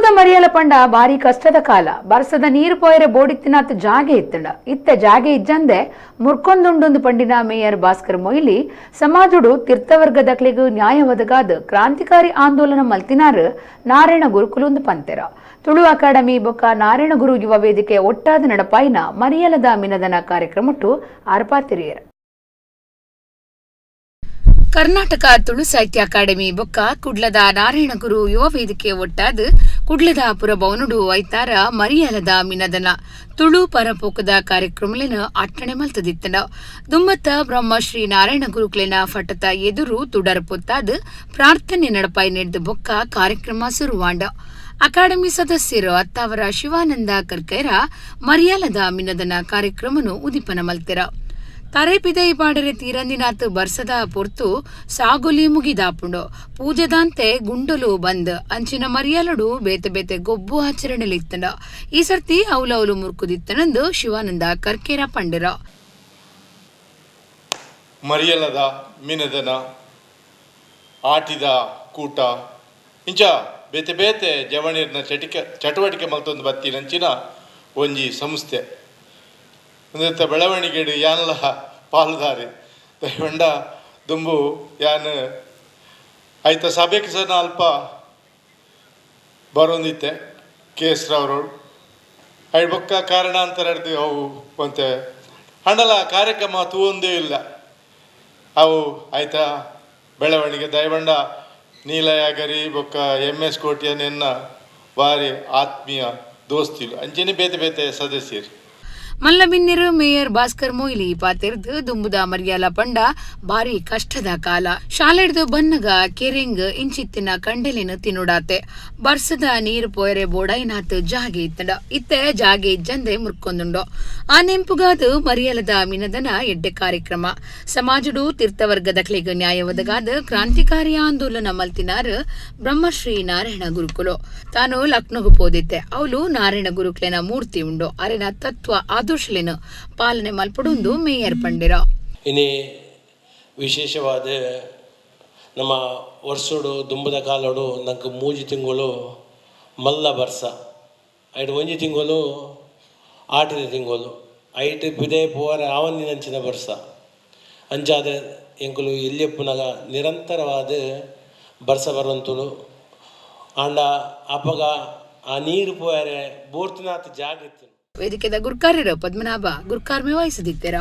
ದುಂಬುದ ಮರಿಯಲ ಪಂಡ ಬಾರಿ ಕಷ್ಟದ ಕಾಲ. ಬರ್ಸದ ನೀರು ಪೋಯರೆ ಬೋಡಿತ್ತಿನಾತ್ ಜಾಗೆ ಇತ್ತಂಡ ಇತ್ತೆ ಜಾಗೆ ಇಜ್ಜಂದೆ ಮುರ್ಕೊಂದುಂಡೊಂದು ಪಂಡಿನ ಮೇಯರ್ ಭಾಸ್ಕರ್ ಮೊಯ್ಲಿ ಸಮಾಜಡು ತೀರ್ಥವರ್ಗದಕ್ಲೆಗ್ ನ್ಯಾಯ ಒದಗಾದ ಕ್ರಾಂತಿಕಾರಿ ಆಂದೋಲನ ಮಲ್ತಿನಾರು ನಾರಾಯಣ ಗುರುಕುಲೊಂದು ಪಂತೆರ. ತುಳು ಅಕಾಡೆಮಿ ಬೊಕ್ಕ ನಾರಾಯಣ ಗುರು ಯುವ ವೇದಿಕೆ ಒಟ್ಟಾದ ನಡಪಾಯಿನ ಮರಿಯಲದ ಮಿನದನ ಕಾರ್ಯಕ್ರಮಟ್ಟು ಆರ್ಪಾತಿರಿಯರ್. ಕರ್ನಾಟಕ ತುಳು ಸಾಹಿತ್ಯ ಅಕಾಡೆಮಿ ಬೊಕ್ಕ ಕುಡ್ಲದ ನಾರಾಯಣ ಗುರು ಯುವ ವೇದಿಕೆ ಒಟ್ಟಾದ ಕುಡ್ಲದ ಪುರಭವನುಡು ಐತಾರ ಮರಿಯಲದ ಮಿನದನ ತುಳು ಪರಪೋಕದ ಕಾರ್ಯಕ್ರಮಲೆನ ಅಟ್ಟಣೆ ಮಲ್ತದಿತ್ತನ. ದುಮ್ಮತ್ತ ಬ್ರಹ್ಮಶ್ರೀ ನಾರಾಯಣ ಗುರುಕ್ಲೆನ ಫಟತ ಎದುರು ತುಡರ್ ಪೊತ್ತಾದ್ ಪ್ರಾರ್ಥನೆ ನಡಪಾಯಿ ನೆಡ್ದು ಬೊಕ್ಕ ಕಾರ್ಯಕ್ರಮ ಸುರುವಾಂಡ. ಅಕಾಡೆಮಿ ಸದಸ್ಯರು ಅತ್ತಾವರ ಶಿವಾನಂದ ಕರ್ಕೈರ ಮರಿಯಲದ ಮಿನದನ ಕಾರ್ಯಕ್ರಮನು ಉದಿಪನ ಮಲ್ತೆರ. ತರೆಪಿದೈ ಪಾಡರೆ ತೀರಂದಿನಾತ್ ಬರ್ಸದ ಪೊರ್ತು ಸಾಗುಲಿ ಮುಗಿದಾಪುಂಡು. ಪೂಜೆದಾಂತೆ ಗುಂಡಲು ಬಂದ್ ಅಂಚಿನ ಮರಿಯಲಡು ಬೇತೆ ಬೇತೆ ಗೊಬ್ಬು ಆಚರಣೆಲಿತ್ತಂಡ. ಈ ಸರ್ತಿ ಅವಲವಲು ಮುರ್ಕುದಿತ್ತನಂದು ಶಿವಾನಂದ ಕರ್ಕೇರ ಪಂಡೆರ. ಮರಿಯಲದ ಮಿನದನ ಆಟಿದ ಕೂಟ ಇಂಚ ಬೇತೆ ಬೇತೆ ಜವಣಿರ್ನ ಚಟುವಟಿಕೆ ಮಲ್ತೊಂದು ಬತ್ತಿನಂಚಿನ ಒಂಜಿ ಸಂಸ್ಥೆ ಒಂದೆತ್ತ ಬೆಳವಣಿಗೆಡು ಯಾನ್ಲ ಪಾಲುದಾರಿ ದಯವಂಡ ದುಂಬು ಯಾನ್ ಐತ ಸಭೆಗೆ ಸಹ ಅಲ್ಪ ಬರೋಂದಿತ್ತೆ ಕೆ ಎಸ್ ರಾವ್ರೋಡ್ ಐಡ್ ಬೊಕ್ಕ ಕಾರಣಾಂತರ ಅವು ಒಂತೆ ಹಂಡಲ ಕಾರ್ಯಕ್ರಮ ತೂವೊಂದೇ ಇಲ್ಲ ಅವು ಆಯ್ತಾ ಬೆಳವಣಿಗೆ. ದಯವಂಡ ನೀಲಯಾಗರಿ ಬೊಕ್ಕ ಎಮ್ ಎಸ್ ಕೋಟಿಯನ್ನೆನ್ನ ಬಾರಿ ಆತ್ಮೀಯ ದೋಸ್ತಿಲು ಅಂಚನೆ ಬೇತೆ ಬೇತೆ ಸದಸ್ಯರು. ಮಲ್ಲಬಿನ್ನೆರು ಮೇಯರ್ ಭಾಸ್ಕರ್ ಮೊಯ್ಲಿ ಪಾತೆರ್ದು ದುಂಬುದ ಮರಿಯಾಲ ಪಂಡ ಬಾರಿ ಕಷ್ಟದ ಕಾಲ. ಶಾಲೆಡ್ದು ಬನ್ನಗ ಕೆರೆಂಗ್ ಇಂಚಿತ್ತಿನ ಕಂಡೆಲಿನ ತಿನ್ನುಡಾತೆ. ಬರ್ಸದ ನೀರು ಪೋಯರೆ ಬೋಡೈನಾತ್ ಜಾಗೆ ಇತ್ತಂಡ ಇತ್ತೆ ಜಾಗೆ ಇಜ್ಜಂದೆ ಮುರ್ಕೊಂದುಂಡು. ಆ ನೆಂಪುಗಾದು ಮರಿಯಲದ ಮಿನದನ ಎಡ್ಡೆ ಕಾರ್ಯಕ್ರಮ. ಸಮಾಜಡು ತೀರ್ಥವರ್ಗದಕ್ಲೆಗ್ ನ್ಯಾಯ ಒದಗಾದ ಕ್ರಾಂತಿಕಾರಿ ಆಂದೋಲನ ಮಲ್ತಿನಾರ್ ಬ್ರಹ್ಮಶ್ರೀ ನಾರಾಯಣ ಗುರುಕುಲು. ತಾನು ಲಕ್ನೋಗು ಪೋದಿತ್ತೆ ಅವಲು ನಾರಾಯಣ ಗುರುಕ್ಲೆನ ಮೂರ್ತಿ ಉಂಡು ಅರೆನ ತತ್ವ ಆದರ್ಶಲೇನು ಪಾಲನೆ ಮಲ್ಪಡೊಂದು ಮೇಯರ್ ಪಂಡಿರ. ಇನಿ ವಿಶೇಷವಾದ ನಮ್ಮ ವರ್ಷಡು ದುಂಬದ ಕಾಲಡು ನಂಗೆ ಮೂಜಿ ತಿಂಗಳು ಮಲ್ಲ ಬರ್ಸ ಐಟ್ ಒಂಜಿ ತಿಂಗಳು ಆಟಿದ ತಿಂಗಳು ಐಟ್ ಪಿದೆ ಪೋವರೆ ಆವಂದಿನಂಚಿನ ಬರ್ಸ ಅಂಚಾದ ಎಂಕುಲು ಎಲ್ಲಿಯಪ್ಪುನಗ ನಿರಂತರವಾದ ಬರ್ಸ ಬರುವಂತುಳು ಆಂಡ ಅಪಗ ಆ ನೀರು ಪೋಯರೆ ಬೋರ್ತಿನಾತ್ ಜಾಗೃತಿ. ವೇದಿಕೆದ ಗುರ್ಕಾರ್ಯರು ಪದ್ಮನಾಭ ಗುರ್ಕಾರ್ಮೆ ವಹಿಸದಿತ್ತೆರ.